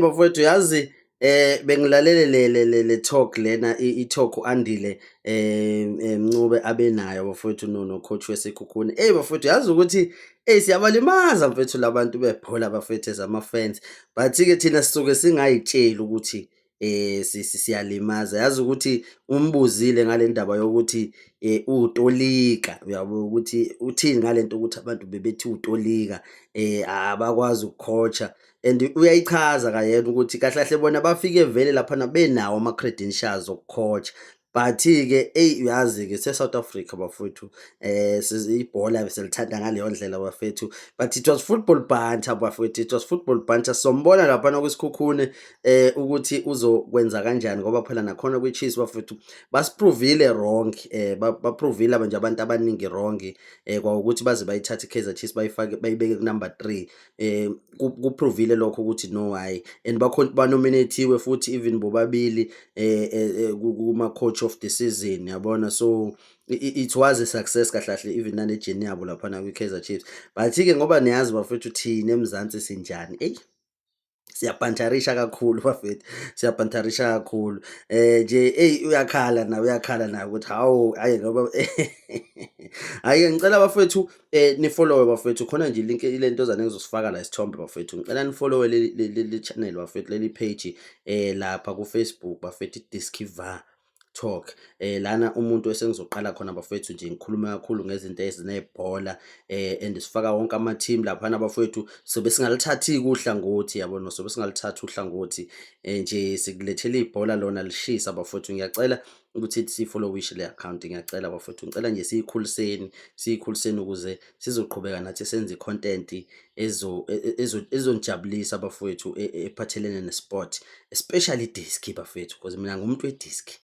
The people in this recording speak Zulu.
Bafowethu, yazi bengilalele le talk lena, i-talk u-Andile Mncube abenayo, bafowethu, no-coach weSekhukhune. Eyi bafowethu, yazi ukuthi eyi siyabalimaza mfethu labantu bebhola, bafethu, as ama-fans, but-ke thina sisuke singay'tsheli ukuthi siyalimaza. Yazi ukuthi umbuzile ngale ndaba yokuthi utolika, uyabo, ukuthi uthini ngale nto ukuthi abantu bebethi utolika abakwazi uku-coach-a, and uyayichaza kayena ukuthi kahle kahle bona bafike vele laphana benawo ama-credentials oku-coach-a, but-ke eyi uyazi-ke se-South Africa, bafowethu, ibhola silithanda ngaleyo ndlela, bafethu. But it was football banter, bafowethu, it was football banter. Sombona laphana kwiSekhukhune ukuthi uzokwenza kanjani, ngoba phela nakhona kwi-Chiefs, bafethu, basi-prove-ile wrong, ba-prove-ile nje abantu abaningi wrong, kwawukuthi baze bayithathe i-Kaizer Chiefs bayifake, bayibeke ku-number 3. Ku-prove-ile lokho ukuthi no, hhayi, and ba-nominate-iwe futhi even bobabili kuma-coach of the season, yabona. So it was a success kahle kahle, even nale journey yabo laphana kwi-Kaizer Chiefs. But-ke ngoba niyazi, bafethu, thina eMzansi sinjani, eyi siya-banter-isha kakhulu, bafethu, siya-banter-isha kakhulu nje. Eyi uyakhala nawe, uyakhala nawe ukuthi hawu, hhayi ngoba hhayi. Ngicela, bafethu, ni-follow-e, bafethu, khona nje i-link ile ntozana engizosifaka la isithombe, bafethu. Ngicela ni-follow-e leli channel, bafethu, leli page lapha ku-Facebook, bafethu, i-Diski Va Talk. Lana umuntu esengizoqala khona, bafethu, nje ngikhulume kakhulu ngezinto ezinebhola, and sifaka wonke ama-team laphana, bafethu. Sobe singalithathi uhlangothi, yabona, sobe singalithathi uhlangothi, nje sikulethela ibhola lona lishisa, bafethu. Ngiyacela ukuthi siyi-follow-ishe le account, ngiyacela, bafethu, ngicela nje siyikhuliseni, siyikhuliseni ukuze sizoqhubeka nathi senze i-content ezonijabulisa, bafowethu, ephathelene ne-sport, especially idiski, bafethu, because mina ngumuntu wediski.